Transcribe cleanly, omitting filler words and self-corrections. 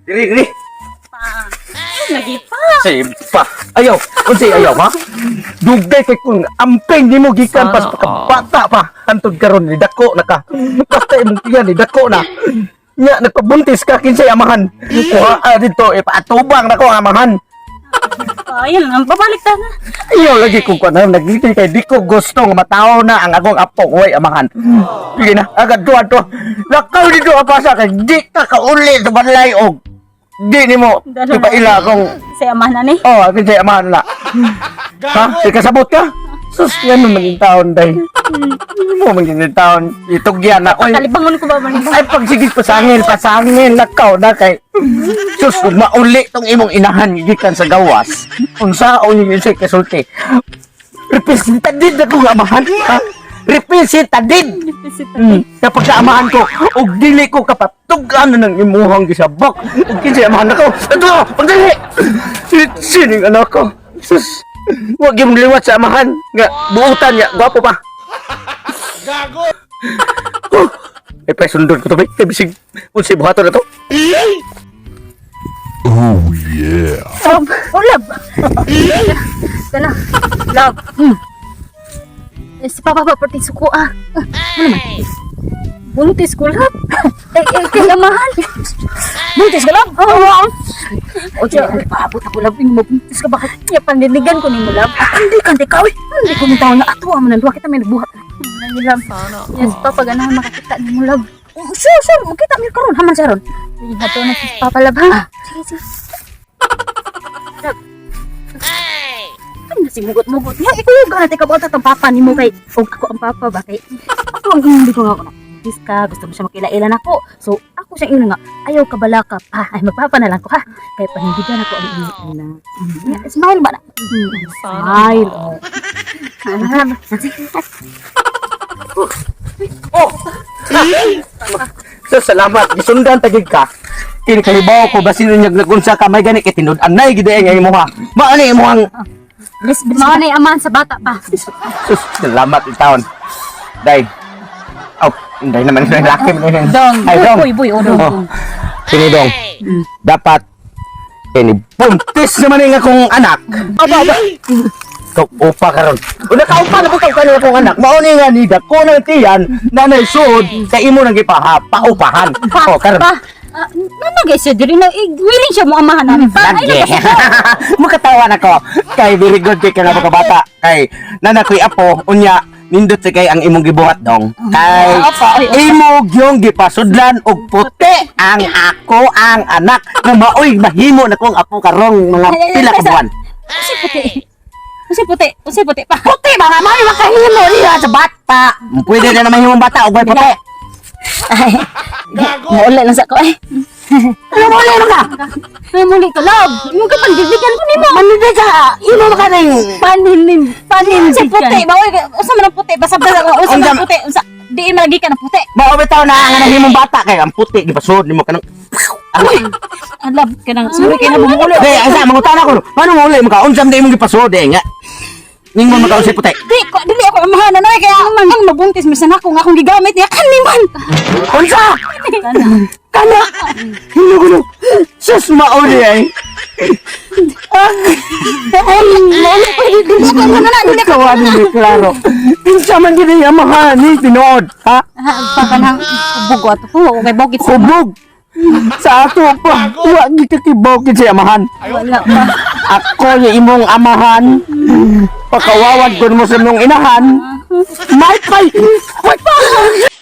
Diri, diri. Pa. Lagi pa. Sipa. Ayaw, unsay ayaw ha? Dugay kay kung amping nimo gikan pas bata pa. Hantod karon ni dako na ka. Basta imong tiyan ni dako na. Nya nagpabuntis ka, kinsay amahan? Kuha dito ipaatubang nako ang amahan. Ayun lang, babalik ta na. Ayaw lagi kung kuan nagigil kay di ko gusto nga matawo na ang akong apo way amahan. Sige na, agad tuwa to. Lakaw dito ang pasa kay di ka kauli sa balay og di nimo ipaila akong Sa amahan na ni. Oh, kinsay amahan na. Ha? Di kasabot ka? Sus, yan mo maging taon, day. Ano mo maging taon? Itugyan na. Oy, Kalibangon ko ba man? Ay, pagsigig pasangil, pasangil, lakaw na kay. Sus, kung mauli tong imong inahan, gikan sa gawas. Unsa o yung insay kasulti. Representadid na kong amahan. Ha? Representadid! Kapag kaamahan ko, og dili ko kapatugan na ng imuhang gisabak. Og kinsay amahan nako. Ito, pagdali! Sining anak ko. Sus, wag yung liwat sa amahan. Nga, buutan niya, gwapo pa. Gago! Oh, eh, pre, sundon ko to, bay. Kay bisig, unsay buhaton na to. Oh yeah. Oh, oh love. Kana. Love. Eh, si Papa pa pati suko ah. Ano man? Buntis ko, love. Eh, eh, kay amahan. Buntis ka, love? Oo. Oh, O, siya, paabot ako, love. Yung mabuntis ka, bakit? Ya, pandinigan ko ni mo, love. Hindi ka, hindi ka, uy. Hindi ko nang tao na ato, amo nang duha kita may nagbuhat. Nang love. Yes, Papa, ganahan makakita ni mo, love. Oh, sure, sure. Makita mi karon, haman siya ron. Sige, hato na si Papa, love, ha? Sige, sige. Love. Ano si mugot-mugot niya? Ikaw yung ganati ka ba ang papa ni mo kay og ako ang papa ba kay ako ang hindi ko nga ako. Please ka, gusto mo siya makilailan ako. So, ako siyang ino nga, ayaw ka bala ka pa. Ay, magpapa na lang ko ha. Kay panindigan ako ang iyong ina. Yeah, smile ba na? Smile. Oh. Ah, Oh! So, salamat. Gisundan tagig ka. Kini kalibaw ko basin unyag nagunsa ka may gani kay tinud-anay gid ay nga imuha. Mao ni imuhang Bilis, bilis. Mao na amahan sa bata pa. Sus, salamat taon. Day. Oh, hindi naman yung laki mo yun. Dong. Ay, dong. Boy, boy, oh, dong. Oh. Kini dong. Dapat kini buntis naman yung akong anak. Aba, aba. Ikaw, upa karon. Una ka upa na po ka kanina akong anak. Mao ni nga ni dako ng tiyan na naisud sa imo nang gipaha paupahan. Oh, karon. Pa, ah, nanagay siya diri na eh, willing siya mo amahan namin. Pa, ay Lagi. Mukatawa na ko. Kay very good kay ka na bata. Kay nana ko'y apo unya nindot sa kay ang imong gibuhat dong. Kay imo gyung gipasudlan og puti ang ako ang anak nga maoy mahimo na kong apo karong mga pila ka buwan. Unsay puti? Unsay puti? Unsay puti pa? Puti ba nga maoy makahimo niya sa bata. Pwede na naman himong bata og may puti. Ay, mauli lang sa ko eh. Ano mo ulit ka? Ay, muli ka, love. Imo ka pandidigan ko nimo. Manindi ka. Imo ka ning Panindim, panindigan. Unsay puti ba? Oy, unsa man ang puti? Basta basta unsa man ang puti? Unsa diin malagi ka ng puti. Mao bitaw na ang nahimong bata kay ang puti gipasud nimo kanang. Uy, ang love ka nang sorry kay na bumuulo. Di, ang sa mangutan ako. Paano mo uli maka unsam di imong gipasuod eh nga. Ningon maka unsay puti. Di ko dili ako amahan ano kaya ang mabuntis misan ako nga akong gigamit niya kani man. Unsa? Kana. Kana. Hino ko. Sus mao di ay. Ay, muli ko dili ko ano na dili ko. Kawan ni klaro. Unsa man gid ang amahan ni tinuod, ha? Pa kanang hubog ato ko kay bogit sa Hubog. Sa ato pa, wa gid ka kibaw gid sa amahan. wala pa. Ako yung imong amahan. Pakawawad ko mo sa imong inahan. May pay. May pay.